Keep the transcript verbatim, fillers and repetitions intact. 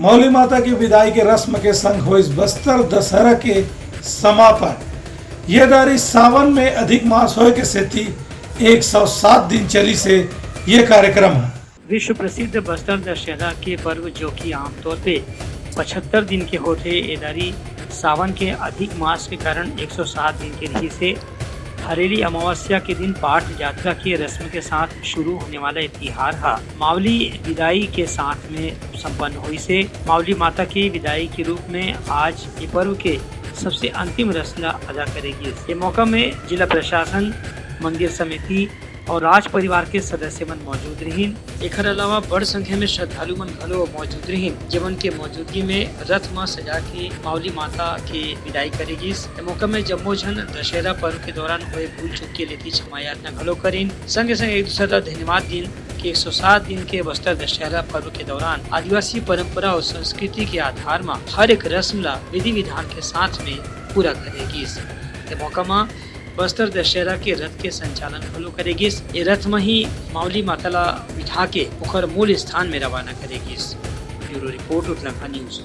मौली माता की विदाई के रस्म के संग होइस बस्तर दशहरा के समापन। ये दारी सावन में अधिक मास होए के सेती एक सौ सात दिन चलिस हे ये कार्यक्रम ह। विश्व प्रसिद्ध बस्तर दशहरा के पर्व, जो कि आमतौर पे पचहत्तर दिन के होथे, ए दारी सावन के अधिक मास के कारण एक सौ सात दिन के रिहिस हे। हरेली अमावस्या के दिन पाठ यात्रा के रस्म के साथ शुरू होने वाला ये तिहार ह मावली विदाई के साथ में संपन्न होइस हे। मावली माता के विदाई के रूप में आज ये पर्व के सबसे अंतिम रस्म ला अदा करे गिस। ये मौका में जिला प्रशासन, मंदिर समिति और राज परिवार के सदस्य मन मौजूद रहिन। एखर अलावा बड़ संख्या में श्रद्धालु मन घलो मौजूद रहिन, जेमन के मौजूदगी में रथ म सजा के मावली माता के विदाई करे गिस। ए मौका में जम्मो झन दशहरा पर्व के दौरान होए भूल चूक के लेती क्षमा याचना घलो करिन। संगे संग एक दूसर ला धन्यवाद दिन कि एक सौ सात दिन के बस्तर दशहरा पर्व के दौरान आदिवासी परंपरा और संस्कृति के आधार म हर एक रस्म ला विधि विधान के साथ में पूरा करे गिस। ए मौका म बस्तर दशहरा के रथ के संचालन घलो करे गिस। ए रथ म ही मावली माता ला बिठा के ओकर मूल स्थान में रवाना करे गिस। Bureau report, Uttarakhand news.